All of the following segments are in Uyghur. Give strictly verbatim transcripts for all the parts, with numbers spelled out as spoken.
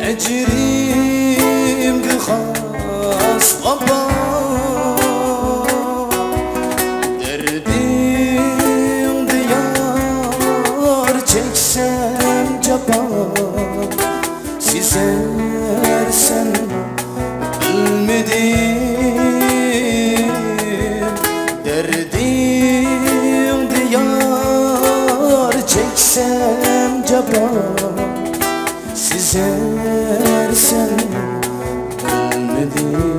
ئەجرىمگە خاس ۋاپا، دەردىڭدە يار چەكسەم جاپا، سېزەرسەن بىلمىدىم، دەردىڭدە يار چەكسەم جاپا، سېزەرسەن بىلمىدىم.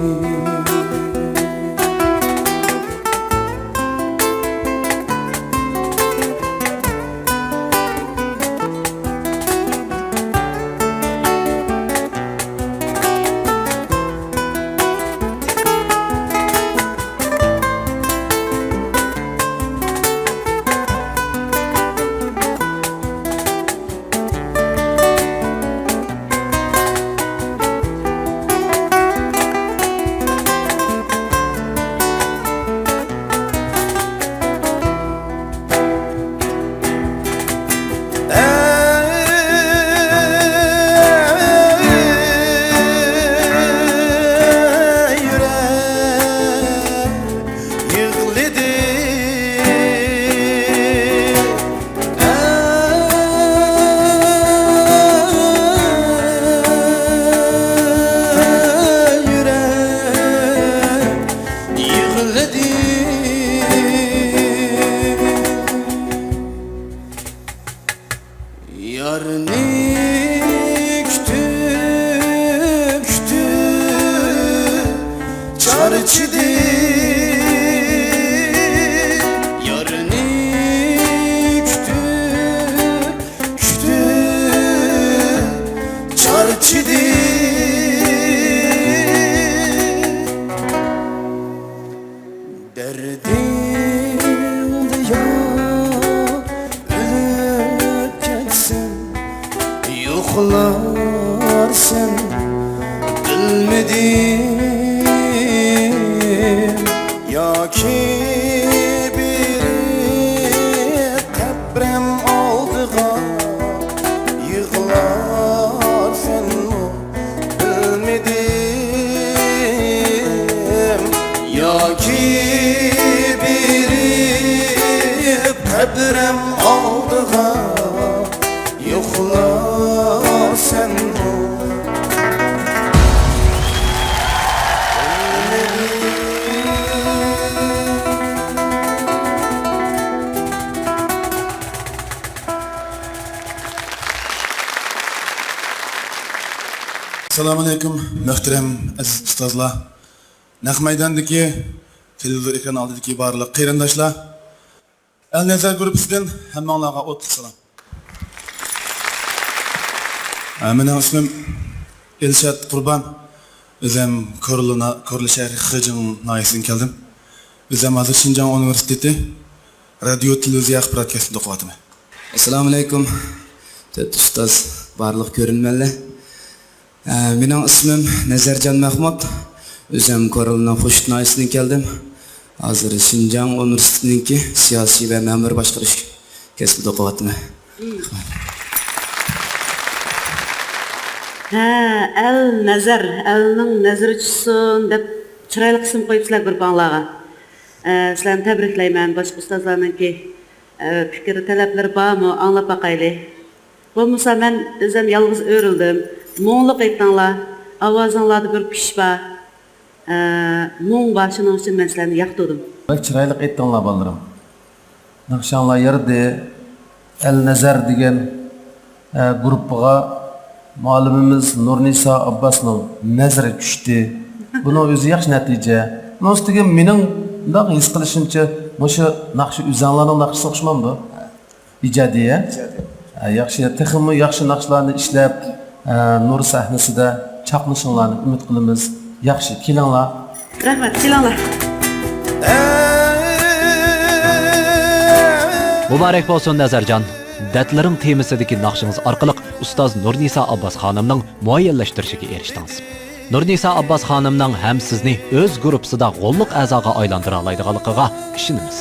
ئەي يۈرەك يىغلىدى، ئەي يۈرەك يىغلىدى. يارنى كۈتۈپ، كۈتۈپ چارچىدىم. يارنى كۈتۈپ، كۈتۈپ چارچىدىم. دەردىڭدە يار ئۆلۈپ كەتسەم، يوقلارسەن بىلمىدىم. ياكى بېرىپ قەبرەم ئالدىغا يىغلارسەنمۇ بىلمىدىم، ياكى بېرىپ قەبرەم ئالدىغا يوقلارسەنمۇ بىلمىدىم. ئەسسالامۇئەلەيكۇم، مۆھتەرەم ئەزىز ئۇستازلار، نەق مەيداندىكى، تېلېۋىزور ئېكران ئالدىدىكى بارلىق قېرىنداشلار، ئەل نەزەر گۇرۇپپىسىدىن ھەممىڭلارغا ئوتلۇق سالام. ئە، مېنىڭ ئىسمىم ئىلشات قۇربان. ئۆزۈم كورلا نا-، كورلا شەھىرى خېجىڭ ناھىيەسىدىن كەلدىم. ئۆزۈم ھازىر شىنجاڭ ئۇنىۋېرسىتېتى رادىيو تېلېۋىزىيە ئاخبارات كەسپىدە ئوقۇۋاتىمەن. ئەسسالامۇئەلەيكۇم، تۆت ئۇستاز، بارلىق كۆرۈرمەنلەر. ئە، مېنىڭ ئىسمىم نەزەرجان مەخمۇت. ئۆزۈم كورلىنىڭ خوشۇت ناھىيەسىدىن كەلدىم. ھازىر شىنجاڭ ئۇنىۋېرسىتېتىنىڭكى سىياسىي ۋە مەمۇرىي باشقۇرۇش كەسپىدە ئوقۇۋاتىمەن. ھە، ئەل نەزەر، ئەلنىڭ نەزىرى چۈشسۇن دەپ چىرايلىق ئىسىم قويۇپسىلەر گۇرۇپپاڭلارغا. ئە، سىلەرنى تەبرىكلەيمەن. باشقا ئۇستازلارنىڭكى، ئە، پىكىر، تەلەپلىرى بارمۇ؟ ئاڭلاپ باقايلى. بولمىسا مەن ئۆزۈم يالغۇز ئۆرۈلدۈم. مۇڭلۇق ئېيتتىڭلار. ئاۋازىڭلاردا بىر كۈچ بار. ئە، مۇڭ بار، شۇنىڭ ئۈچۈن مەن سىلەرنى ياقتۇردۇم. بەك چىرايلىق ئېيتتىڭلار، بالىلىرىم. ناخشاڭلار يارىدى. ئەل نەزەر دېگەن، ئە، گۇرۇپپىغا مۇئەللىمىمىز نۇرنىسا ئابباسنىڭ نەزىرى چۈشتى. بۇنىڭ ئۆزى ياخشى نەتىجە. بۇنىڭ ئۈستىگە مېنىڭ مۇنداق ھېس قىلىشىمچە، مۇشۇ ناخشا ئۆزۈڭلارنىڭ ناخشىسىغا ئوخشىمامدۇ؟ ئىجادىيە. ئىجادىيە. ھە، ياخشى، تېخىمۇ ياخشى ناخشىلارنى ئىشلەپ، ھە، نۇر سەھنىسىدە چاقنىشىڭلارنى ئۈمىد قىلىمىز. ياخشى، كېلىڭلار. رەھمەت، كېلىڭلار. مۇبارەك بولسۇن نەزەرجان! دەردلىرىڭ تېمىسىدىكى ناخشىڭىز ئارقىلىق ئۇستاز نۇرنىسا ئابباس خانىمنىڭ مۇئەييەنلەشتۈرۈشىگە ئېرىشتىڭىز. نۇرنىسا ئابباس خانىمنىڭ ھەم سىزنى ئۆز گۇرۇپپىسىدا غوللۇق ئەزاغا ئايلاندۇرالايدىغانلىقىغا ئىشىنىمىز.